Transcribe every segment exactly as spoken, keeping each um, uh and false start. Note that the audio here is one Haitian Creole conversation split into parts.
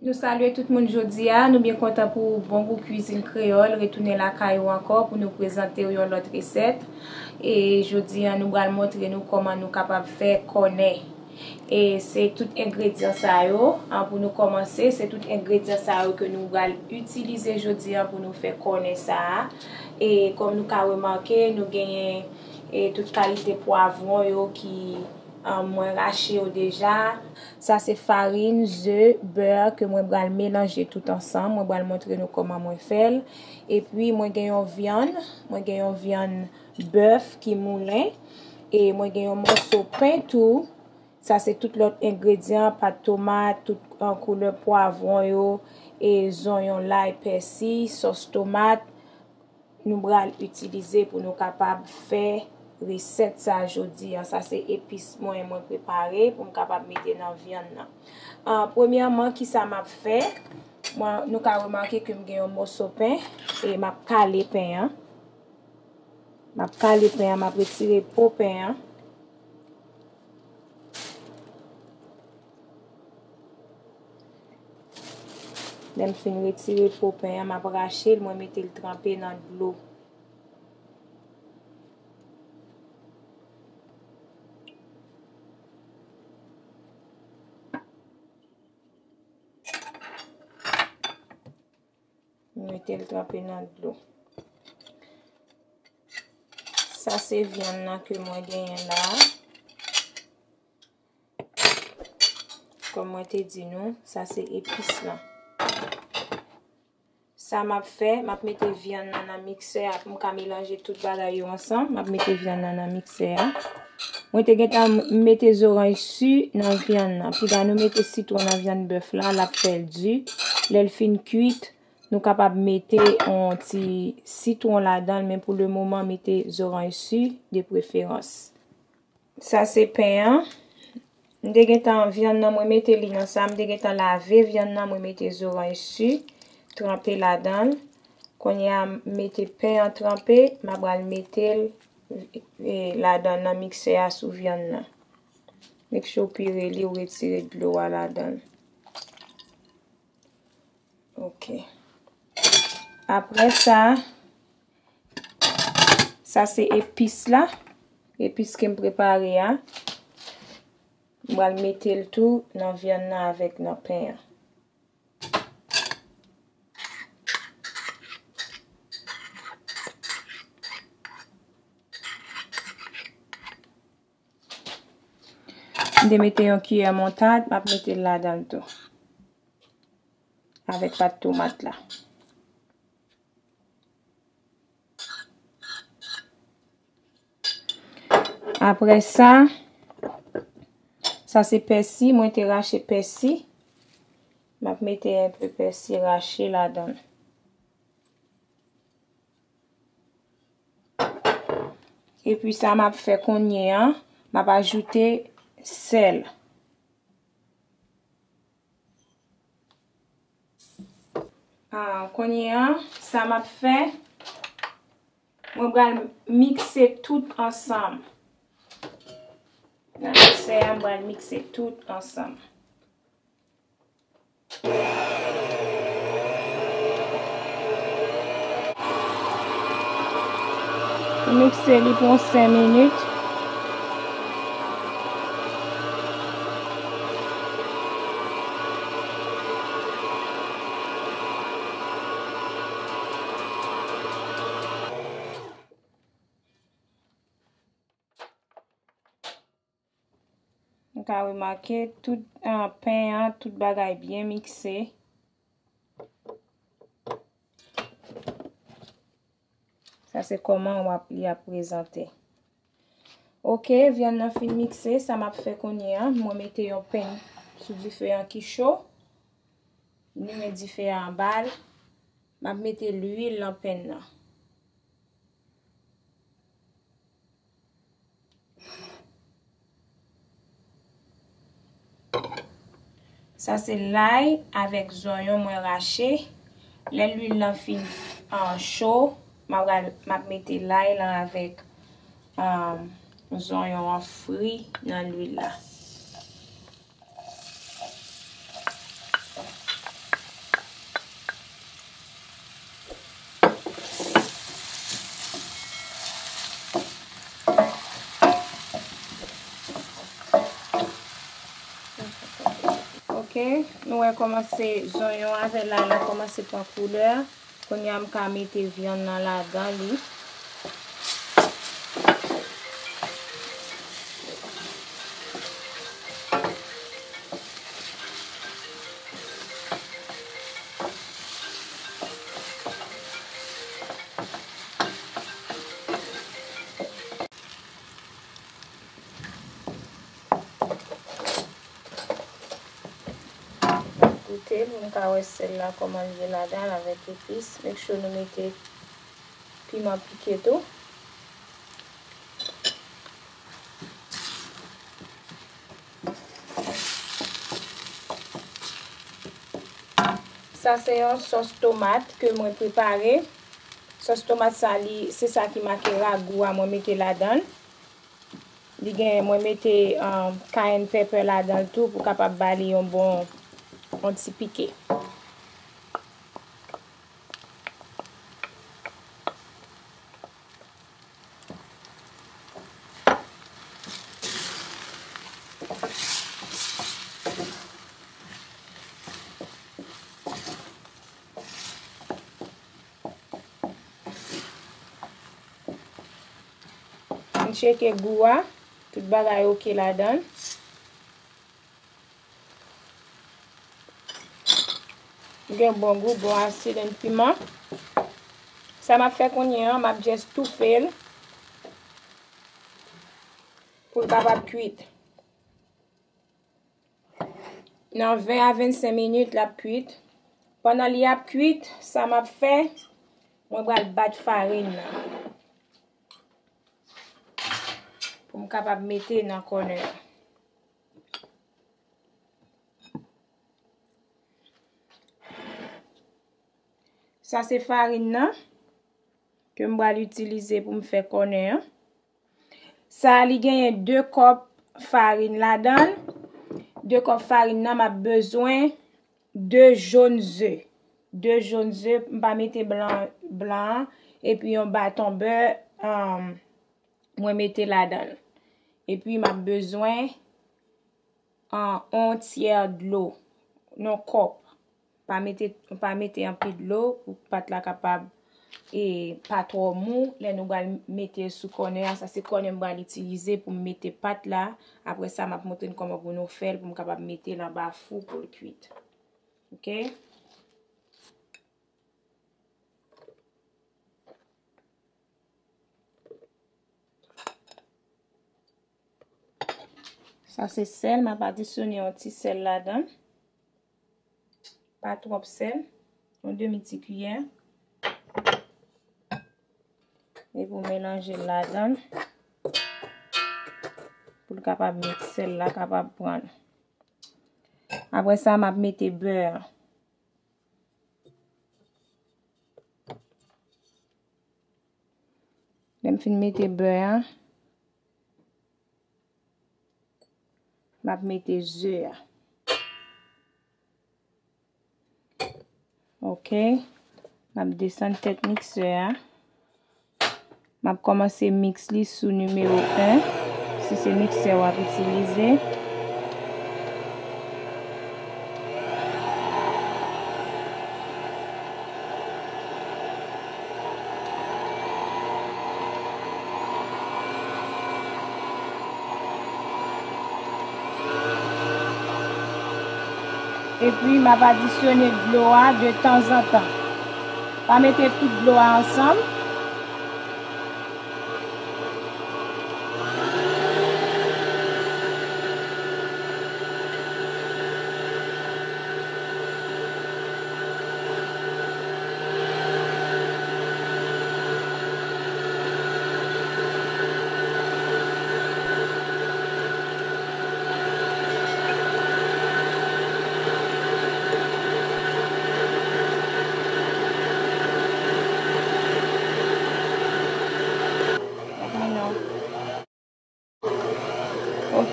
Nou salye tout moun jodi a. Nou byen kontan pou Bon Gou Kwizin Kreyòl retounen lakay ou ankò pou nou prezante w yon lòt resèt. E jodi a, nou pral montre nou kòman nou kapab fè kònè. E se tout engredyan sa yo, an, pou nou kòmanse, se tout engredyan sa yo ke nou pral itilize jodi a pou nou fè kònè sa a. E kòm nou ka remake, nou genyen, e, tout kalite pwavwon yo ki, an, mwen rache yo deja. Sa se farin, ze, bè ke mwen pral melanje tout ansanm. Mwen pral montre nou kòman mwen fè l. Epi mwen gen yon vyann, mwen gen yon vyann bèf ki moulen. E mwen gen yon mòso pen tou. Sa se tout lòt engredyan, pat tomat, tout, an, koulè pwavwon yo, e zonyon, lay, pèsi, sòs tomat. Nou pral itilize pou nou kapab fè resèt sa jodi a. Sa se epis mwen, mwen prepare pou m kapab mete nan vyann nan. An, premyèman, kisa m ap fè? Mwen, nou ka remake ke m gen yon moso pen e m ap kale pen an. M ap kale pen an, m ap retire po pen an. Lè m fin retire po pen an, m ap rache l, mwen mete l tranpe nan dlo. Mete l tranpe nan dlo. Sa se vyann nan ke mwen genyen la. Kòm mwen te di nou, sa se epis lan. Sa m ap fè, m ap mete vyann nan nan miksè a pou m ka melanje tout bagay yo ansanm. M ap mete vyann nan nan miksè a. Mwen te gentan mete zoranj si nan vyann nan. Piga nou mete sitwon nan vyann bèf la, l ap fè l di. Lè l fin kuit, nou kapab mete yon ti sitwon ladan l, men pou le moman, mete zoranj si de preferans. Sa se pen an. M te gentan vyann nan, mwen mete li nan sa. M te gentan lave vyann nan, mwen mete zoranj si, tranpe ladan l. Kounye a, m mete pen an tranpe, m ap pral mete l, e, ladan nan miksè a sou vyann nan. Make sure w pire li, ou retire dlo a ladan l. Ok. Apre sa, sa se epis la. Epis ke m prepare a. M pral mete l tou nan vyann nan avèk nan pen an. M te mete yon kiyè moutad, m ap mete l ladan l tou. Avèk pat tomat la. Apre sa, sa se pèsi, mwen te rache pèsi. M ap mete enpe pèsi rache ladan l. Epi sa m ap fè kounye a, m ap ajoute sèl. Ah, kounye a, sa m ap fè, mwen pral mikse tout ansanm. Nan miksè a, m pral mikse tout ansanm. Mikse li pou yon senk minit. Nou ka remake tout, ah, pen an, tout bagay byen mikse. Sa se kòman w ap, li ap prezante. Ok, vyann nan fin mikse, sa m ap fè kounye a, mwen mete yon pen sou dife an ki cho. M limen dife a anba l. M ap mete lwil nan pen nan. Sa se lay avèk zonyon mwen rache. Lè lwil lan fin, ah, cho, m ap, m ap mete lay lan avèk, ah, zonyon an fri nan lwil la. Ok, nou wè kòman se zonyon avè lay la kòmanse pran koulè. Kounye a m ka mete vyann nan ladan li. Goute pou n ka wè sèl la kòman l ye ladan l avèk epis. Make sure nou mete piman pike tou. Sa se yon sòs tomat ke mwen prepare. Sòs tomat sa li, se sa ki make ragou a mwen mete ladan l. Li gen, mwen mete um, cayenne pepper ladan l tou pou kapab ba li yon bon, yon ti pike. M tcheke gou a, tout bagay oke ladan l. Gen bon gou, bon asid and piman. Sa m ap fè kounye a, m ap just toufe l pou l kapab kwit. Nan ven a vennsenk minit, l ap kwit. Pandan li ap kwit, sa m ap fè, mwen pral bat farin nan pou m kapab mete nan kònè a. Sa se farin nan ke m pral itilize pou m fè kònè an. Sa a, li genyen de kòp farin ladan l. De kòp farin nan, m ap bezwen de jòn ze. De jòn ze, m pa mete blan, blan an. Epi yon baton bè, um, mwen mete ladan l. Epi m ap bezwen an, yon tyè dlo, yon kòp. Pa mete, pa mete anpil dlo pou pat la kapab e pa twò mou. Lè nou pral mete l sou kònè a, sa se kònè m pral itilize pou m mete pat la. Apre sa, m ap montre n kòman pou nou fè l pou m kapab mete l anba fou pou l kwit. Ok? Sa se sèl, m ap adisyone yon ti sèl ladan l. Pa twòp sèl, yon demi ti kiyè. Epi w melanje l ladan l pou l kapab mix, sèl la kapab pran l. Apre sa, m ap mete bè a. Lè m fin mete bè a, m ap mete ze a. Ok. M ap desann tèt miksè a. M ap kòmanse mix li sou nimewo en, si se miksè w ap itilize. Epi, m ap adisyone dlo a de tanzantan. Pa mete tout dlo a ansanm.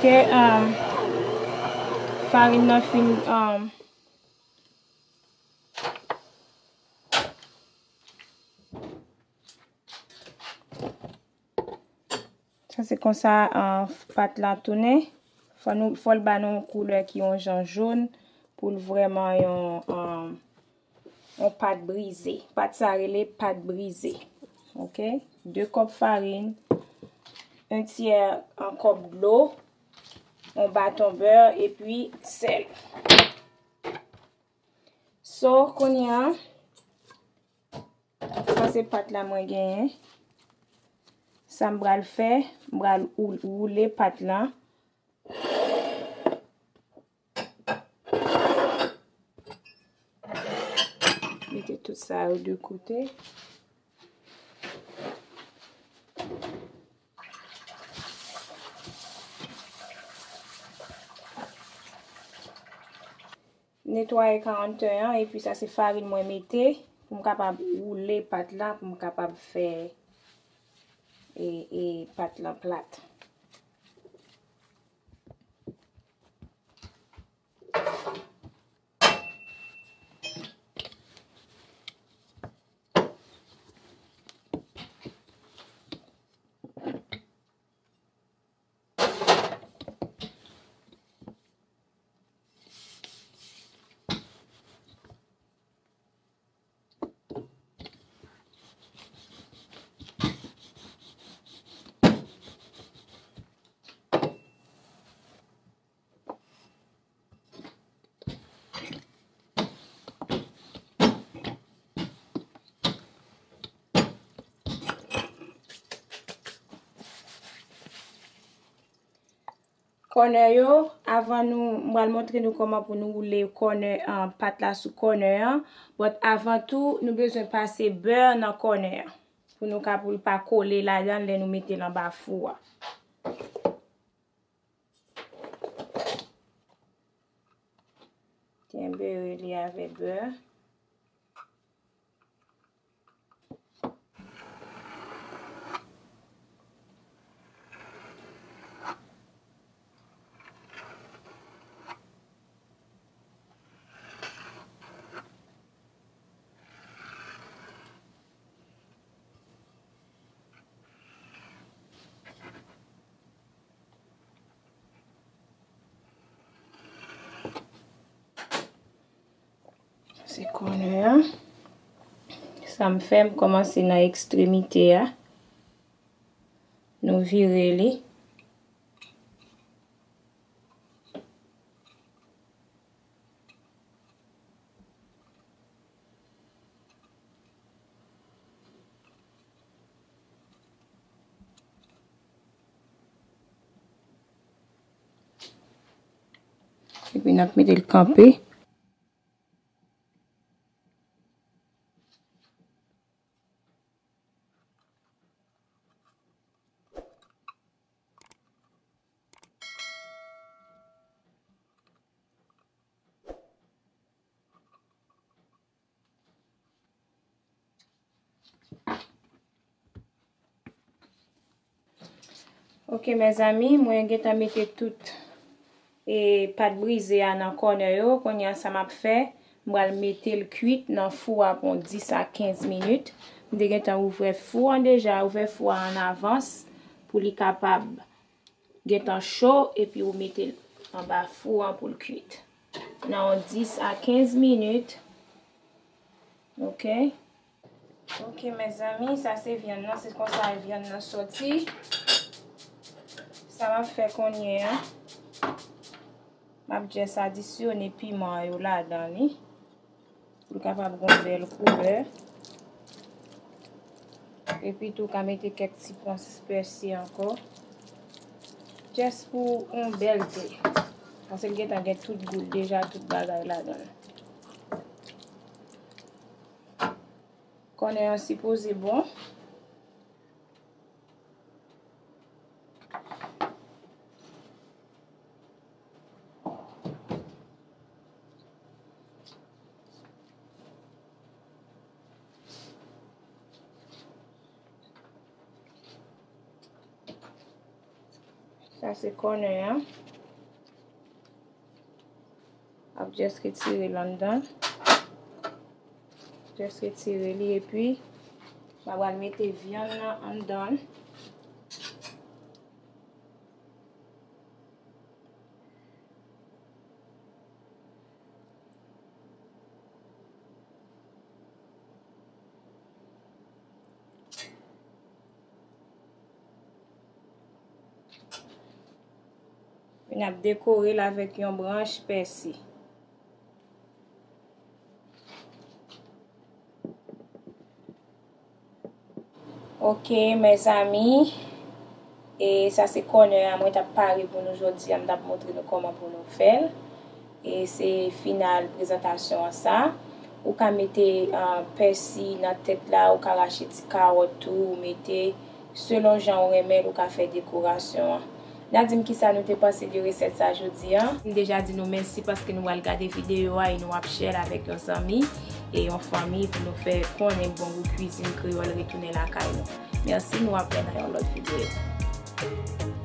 Ok, um, farin nan fin, um, sa se konsa, uh, pat la tounen. Fò nou, fò l ba nou yon koulè ki yon jan jòn. pou l vrèman yon, um, yon pat brize. Pat sa rele pat brize. Oke? De kòp farin, en tyè, en kòp dlo, yon baton bè, epi sèl. So, kounye a, sa se pat la mwen genyen. Sa m pral fè, m pral ou-, woule pat la. Mete tout sa yo de kote. Netwaye counter an, epi sa se farin mwen mete pou m kapab woule pat la, pou m kapab fè, e, e, pat lan plat. Kònè yo, avan nou, m pral montre nou kòman pou nou woule kònè, ah, pat la sou kònè an. But avan tou, nou bezwen pase bè nan kònè an. Pou nou ka, pou l pa kole ladan l lè nou mete l anba fou a. Kenbe li avè bè. Se kònè a. Sa m fè, m kòmanse nan ekstremite a. Nou vire li. Epi n ap mete l kanpe. Ok, mezanmi, mwen gentan mete tout, e, pat brize a nan kònè yo. Kounye a, sa m ap fè, m pral mete l kwit nan fou a pou dis a kenz minit. M te gentan ouvè fou an deja, ouvè fou a an avans pou li kapab gentan cho, epi ou mete l anba fou an pou l kwit. Nan yon dis a kenz minit. Ok. Ok, mezanmi, sa se vyann nan. Se konsa vyann nan soti. Sa m ap fè kounye a, m ap just adisyone piman yo ladan li. Pou l kapab gon bèl koulè. Epi tou, w ka mete kèk ti pwens pèsi ankò. Just pou yon bèl gou. Paske l gentan gen tout gou l deja, tout bagay ladan l. Kònè an sipoze bon. Sa se kònè an. Ap just retire l anndan. Just retire li epi m a pral mete vyann nan anndan. N ap dekore l avèk yon branch pèsi. Ok, mezanmi, e sa se kònè a mwen t ap pare pou nou jodi a, m t ap montre nou kòman pou nou fè l. E se final prezantasyon an sa. Ou ka mete, ah, pèsi nan tèt la, ou ka rache ti kawòt tou, ou mete selon jan ou renmen l, ou ka fè dekorasyon an. N a di m kisa nou te panse de resèt sa jodi a. M deja di nou mèsi paske nou al gade videyo a e nou ap share l avèk yon zanmi e yon fanmi pou nou fè konnen bon gou kwizin kreyòl retounen lakay nou. Mèsi, nou ap wè nan yon lòt videyo.